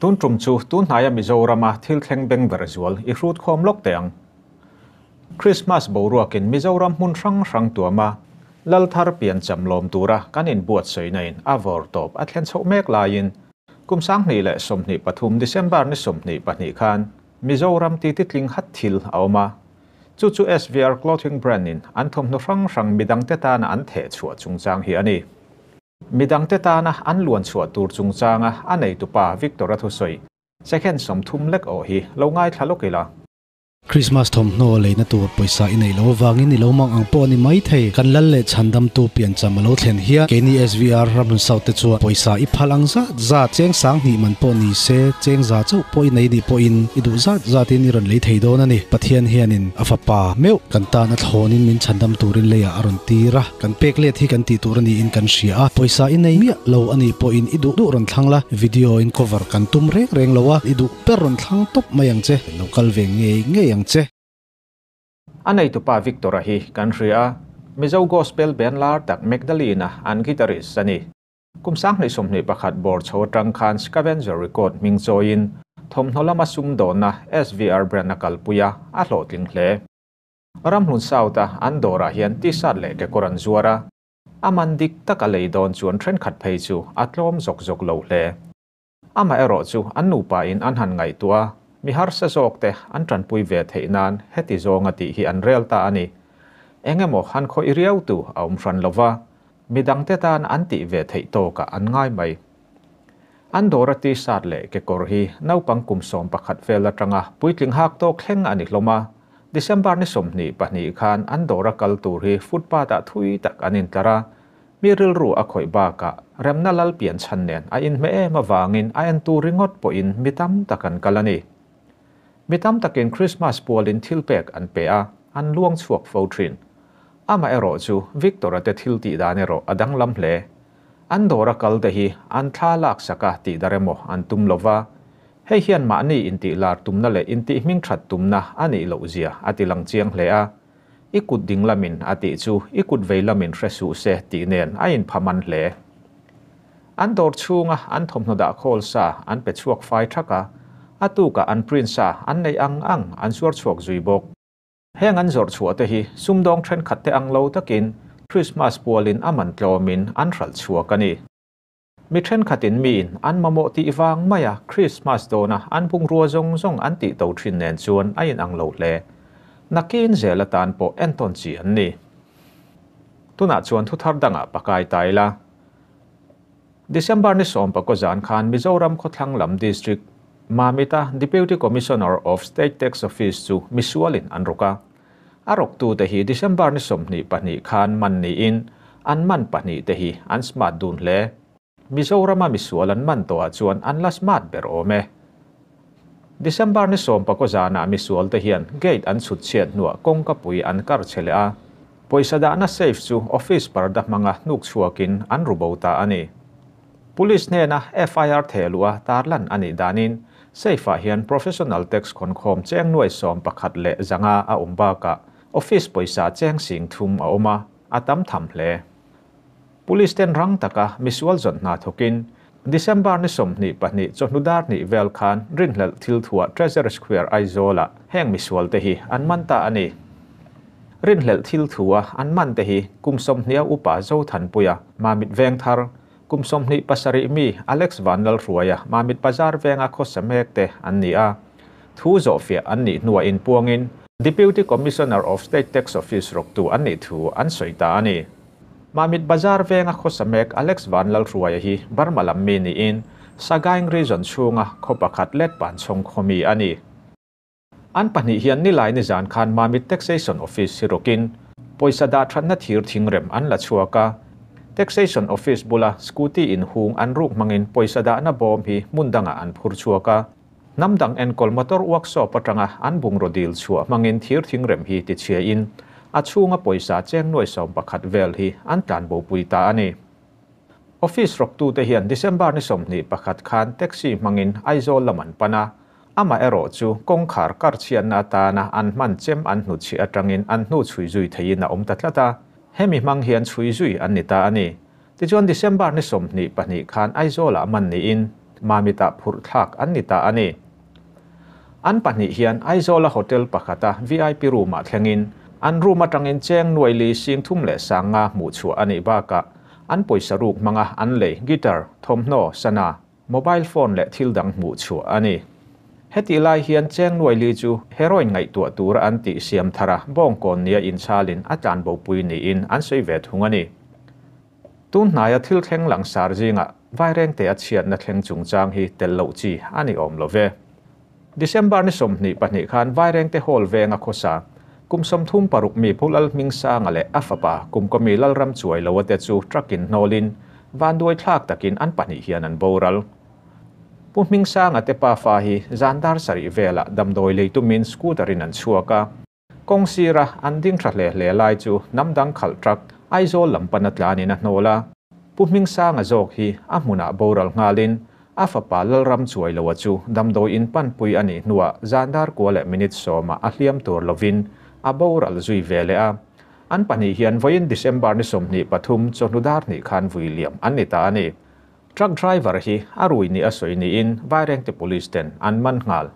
Tun tum chu tun hnaia Mizorama thil thleng beng ber zual i hrut khawm lawk teh ang. Krismas boruakin Mizoram hmun hrang hrang tuama Lal thar piancham lawm tura kan inbuatsaihna in a vawr tawp a thlen chhoh mek laiin kum 2023 December ni 22 khan Mizoram titi tling hat thil a awm a. Chu chu SVR Clothing Brand in an thawmhnaw hrang hrang midangte tana an theh chhuah chungchang hi a ni. Midangte tana an luan chhuah tur chungchanga a neitupa Victor-a thusawi second 30 lek awh hi lo ngaithla lawk ila. Krismas thawmhnaw leina tur pawisa i neih loh avangin i lo mang ang pawh a ni mai thei. Kan lal leh chhandamtu piancham a lo thlen hian keini SVR Ramhlun South te chuan pawisa i phal ang zat zat, cheng 2000 man pawh ni se, cheng za chauh pawh i nei nih pawhin i duh zat zatin i rawn lei thei dawn a ni. Pathian hianin a fapa meuh kan tan a thlawnin min chhandam turin leiah a rawn tir a. Kan pek let hi kan tih tur a niin kan hria a, pawisa i nei miah lo a nih pawhin i duh duh rawn thlang la, video in cover kan tum reng reng lo a, i duh ber rawn thlang tawp mai ang che, lo kal ve ngei ngei ang che. A neitupa Victor-a hi kan hria a, Mizo Gospel band lar tak Magdalene-a an guitarist a ni. Kum 2021 bawr chho atang khan Scavenger Record hming chawiin thawmhnaw lama sumdawnna SVR brand a kalpui a, a hlawhtling hle. Ramhlun South-a an dawrah hian T-shirt leh kekawr an zuar a, a man dik taka lei dawn chuan thenkhat phei chu a tlawm zawk zawk lo hle. Amaherawh chu an nupa in an han ngaihtuah a, mi harsa zawk te an tanpui ve theih nan heti zawnga tih hi an rel ta a ni. Eng emaw han khawih riau tu a awm hran lova, midangte tan an tih ve theih tawkah an ngai mai. An dawra T-shirt leh kekawr hi naupang kum 11 vel atanga puitling hak tawk thleng a ni hlawm a, December ni 22 khan an dawra kal tur hi footpath ah thui tak an intlar a, mi rilru a khawih bakah remna lal pian chhan nen a inhmeh em avangin a en tur ringawt pawhin mi tam tak an kal a ni. Mi tam takin Christmas pualin thil pek an pe a, an luang chhuak fo thin. Amaherawh chu Victor-a te thil tih dan erawh a danglam hle. An dawra kal te hi an thla lak saka tih dar emaw an tum lova, hei hian mahni intih lar tumna leh intih hming that tumna a nih loh zia a ti lang chiang hle a. I kut ding lamin a tih chu i kut vei lamin hre suh se tih nen a inpha man hle. An dawr chhunga an thawmhnaw dah khawl sa an pe chhuak fai thak a, a tukah an print sa an neih ang ang an zuar chhuak zui bawk. Heng an zawrh chhuah te hi sumdawng thenkhat te ang lo takin Christmas pualin a man tlawmin an hralh chhuak a ni. Mi thenkhatin miin an mamawh tih vang maia Christmas dawna an bungrua zawng zawng an tih to thin nen chuan a inang lo hle. Nakin zel atan pawh entawn chi an ni. Tunah chuan thuthar dangah pakai ta ila. December ni 19 zan khan Mizoram khawthlang lam district Mamita Deputy Commissioner of State Tax Office chu misualin an ruk a. A rawktu te hi December ni 22 khan man niin an man pahnih te hi an smart dun hle. Mizorama misual an man tawhah chuan an la smart ber awm e. December ni 19 zanah misual te hian gate an chhut chhiat hnuah kawngka pui an kar che leh a. Pawisa dahna safe chu office parda hmanga hnuk chhuakin an rubo ta a ni. Police hnena FIR thehluh a tarlan a nih danin safe ah hian professional tax khawnkhawm cheng nuai 11 100 a awm bakah office pawisa cheng 3000 a awm a, a tam tham hle. Police ten rang taka misual zawn hna thawkin December ni 22 chawhnu dar hnih vel khan rinhlelh thil thuah Treasury Square Aizawl ah heng misual te hi an man ta a ni. Rinhlelh thil thua an man te hi kum 20 upa Zothanpuia Mamit Veng Thar, kum 27 mi Alex Vanlal Hruaia Mamit Bazar Venga khawsa mek te an ni a. Thu zawhfiah an nih hnuah inpuangin Deputy Commissioner of State Tax Office rawktu an nih thu an sawi ta a ni. Mamit Bazar Venga khawsa mek Alex Vanlal Hruaia hi Burma lam mi niin Sagaing Region chhunga khaw pakhat let pan chhawng khaw mi a ni. An pahnih hian nilai ni zan khan Mamit Taxation Office hi rawkin pawisa dah thatna thir thingrem an la chhuak a. Taxation Office bula scooty in hung an ruk hmangin pawisa dahna bawm hi hmun dangah an phur chhuak a. Hnam dang enkawl motor workshop atanga an bungraw dil chhuah hmangin thir thingrem hi ti chhia in a chhunga pawisa cheng nuai 11 vel hi an tlan bo pui ta a ni. Office rawktu te hian December ni 21 khan taxi hmangin Aizawl lam an pan a. Amaherawh chu kawngkhar kar chhiatna atana an hman chem an hnu chhi atangin an hnu chhui zui theiin a awm ta tlat a. Hemi hmang hian chhui zui an ni ta a ni. Tichuan December ni 22 khan Aizawlah man niin Mamit-ah phurh thlak an ni ta a ni. An pahnih hian Aizawl-a hotel pakhata vip room-ah thlengin an room atangin cheng nuai li sing thum leh sanga hmuh chhuah a nih bakah an pawisa ruk hmanga an lei guitar, thawmhnaw, sana, mobile phone leh thil dang hmuh chhuah a ni. Hetih lai hian cheng nuai li chu heroin ngaihtuah tura an tih siam thara bawngkawn nia inchalin a tlanbopui niin an sawi ve thung a ni. Tun hnaia thil thleng langsar zingah Vairengte a chhiatna thleng chungchang hi tel loh chi a ni awm lo ve. December ni 22 khan Vairengte Hall venga khawsa kum 36 mi Pu Lalhmingsanga leh a fapa kum kawmi Lalram chuai lo te chu truck-in hnawlin vanduai thlak takin an pahnih hian an boral. Pu Hmingsanga te pafa hi zan dar sarih velah damdawi leitumin scooter-in an chhuak a. Kawng sira an ding tha hle hle lai chu hnam dang khalh truck Aizawl lam pan a tlanin a hnawl a. Pu Hmingsanga zawk hi a hmunah boral nghalin a fapa Lalram chuai loa chu damdawi in panpui a nih hnuah zan dar kua leh minute sawmah a hliam tur lovin a boral zui ve leh a. An pahnih hian vawiin December ni 23 chawhnu dar hnih khan vui liam an ni ta a ni. Truck driver hi a rui ni a sawi niin Vairengte Police ten an man nghal.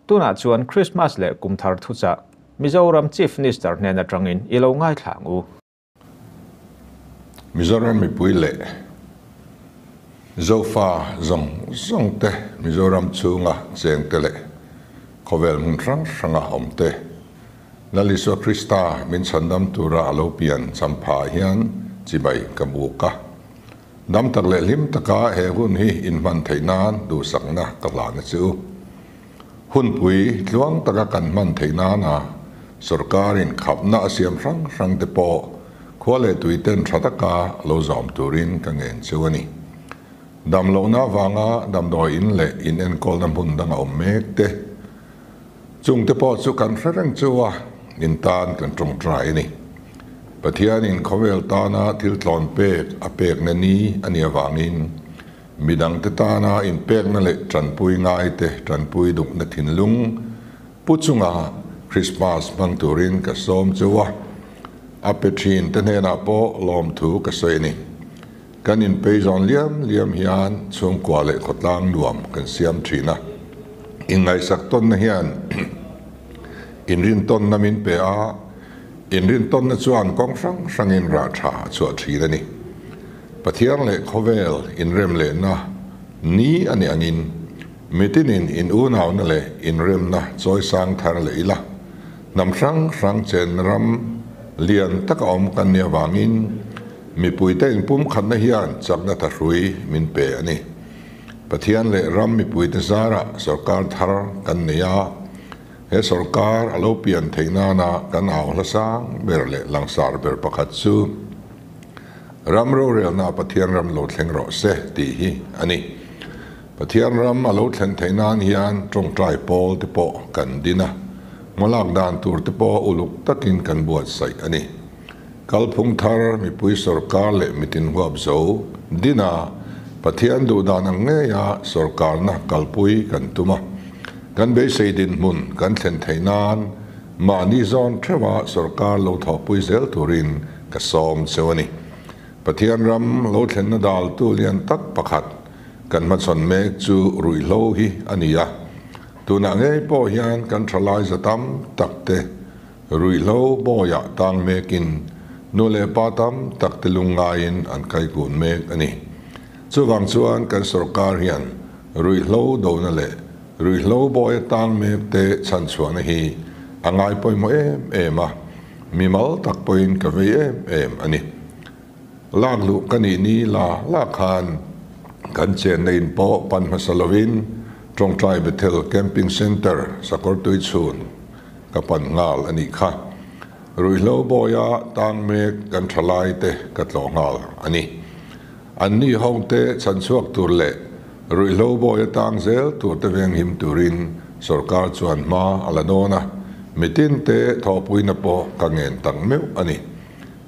Tunah chuan Christmas leh kum thar thuchah Mizoram Chief Minister hnen atangin i lo ngaithla ang u. Mizoram mipui leh Zofa zawng zawng te, Mizoram chhunga cheng te leh khawvel hmun hrang hranga awm te, Lal Isua Krista min chhandam tura a lo pian champha hian chibai ka buk a. Dam tak leh hlim taka he hun hi inhman theih nan duhsakna ka hlan a che u. Hunpui tluang taka kan hman theih nana sorkarin khapna a siam hrang hrang te pawh khua leh tui ten tha taka lo zawm turin ka ngen cheu a ni. Dam lohna avanga damdawi in leh in enkawlna hmun dang a awm mek te Chung te pawh chu kan hre reng chu a, in tan kan tawngtai a ni. Pathianin khawvel tana thil tlawn pek a pekna ni a nih avangin midangte tana inpekna leh tanpui ngaite tanpui duhna thinlung pu chunga Krismas hmang turin ka sawm cheu a, a pe thin te hnenah pawh lawmthu ka sawi a ni. Kan inpeizawn liam liam hian chhungkua leh khawtlang nuam kan siam thin a. Inngaihsak tawnna hian inrintawnna min pe a, inrintawnna chuan kawng hrang hrangin rah tha a chhuah thin a ni. Pathian leh khawvel inrem lehna ni a nih angin mitinin in unauna leh inremna chawisang thar leh ila, hnam hrang hrang chenna ram lian taka awm kan nih avangin Mipuite inpumkhatna hian chakna thahrui min pe a ni. Pathian leh ram mipuite zarah sorkar thar kan nei a, he sorkar a lo pian theih nana kan au hla sang ber leh langsar ber pakhat chu Ram rorelna Pathian ram lo thleng rawh se tih hi a ni. Pathian ram a lo thlen theih nan hian tawngtai pawl te pawh kan din a, hmalak dan tur te pawh uluk takin kan buatsaih a ni. Kalphung thar mipui sorkar leh mitin huap zo dina Pathian duhdan ang ngeia sorkarna kalpui kan tum a. Kan beisei dinhmun kan thlen theih nan mahni zawn theuha sorkar lo thawhpui zel turin ka sawm cheu a ni. Pathian ram lo thlenna daltu lian tak pakhat kan hmachhawn mek chu ruihhlo hi a ni a. Tunah ngei pawh hian kan thalai za tam tak te Ruihhlo bawiah tang mekin nu leh pa tam tak te lungngaiin an kaikun mek a ni. Chuvang chuan kan sorkar hian ruihhlo dona leh ruihhlo bawia tang mek te chhanchhuahna hi a ngai pawimawh em em a, mimal tak pawhin ka vei em em a ni. Lak luh ka nih ni la la khan kan chenna in pawh pan hmasa lovin Tawngtai Bethel Camping Centre Sakawrtui chhun ka pan nghal a nih kha. Ruihhlo bawia tang mek kan tha lai te ka tlawh nghal a ni. An ni ho te chhanchhuak tur leh ruihhlo bawia tang zel tur te venghim turin sorkar chuan hma a la dawn a, mitin te thawhpuina pawh ka ngen tak meuh a ni.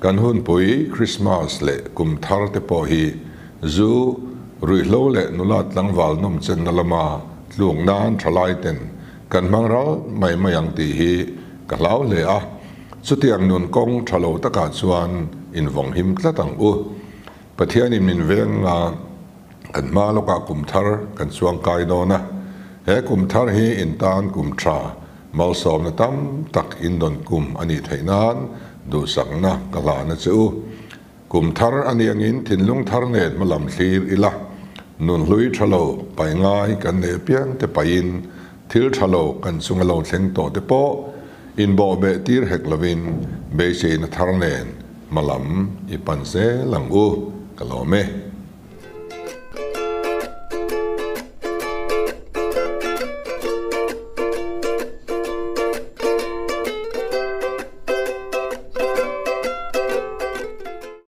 Kan hunpui Krismas leh kum thar te pawh hi zu, ruihhlo leh nula tlangval nawmchenna lama tluk nan thalai ten Kan hmang ral mai mai ang tih hi ka hlau hle a, chutiang nun kawng tha lo takah chuan invawng him tlat ang u. Pathianin min veng nga, Kan hma lawkah kum thar kan chuang kai dawn a, he kum thar hi in tan kum tha malsawmna tam tak in dawn kum a nih theih nan duhsakna ka hlahna che u. Kum thar a nih angin thinlung thar nen hmalam thlir ila, nun hlui tha lo pai ngai kan nei apiang te paihin thil tha lo kan chunga lo thleng tawh te pawh inbawhbeh tir hek lovin beiseina thar nen hmalam i pan zel ang u, ka lawm e.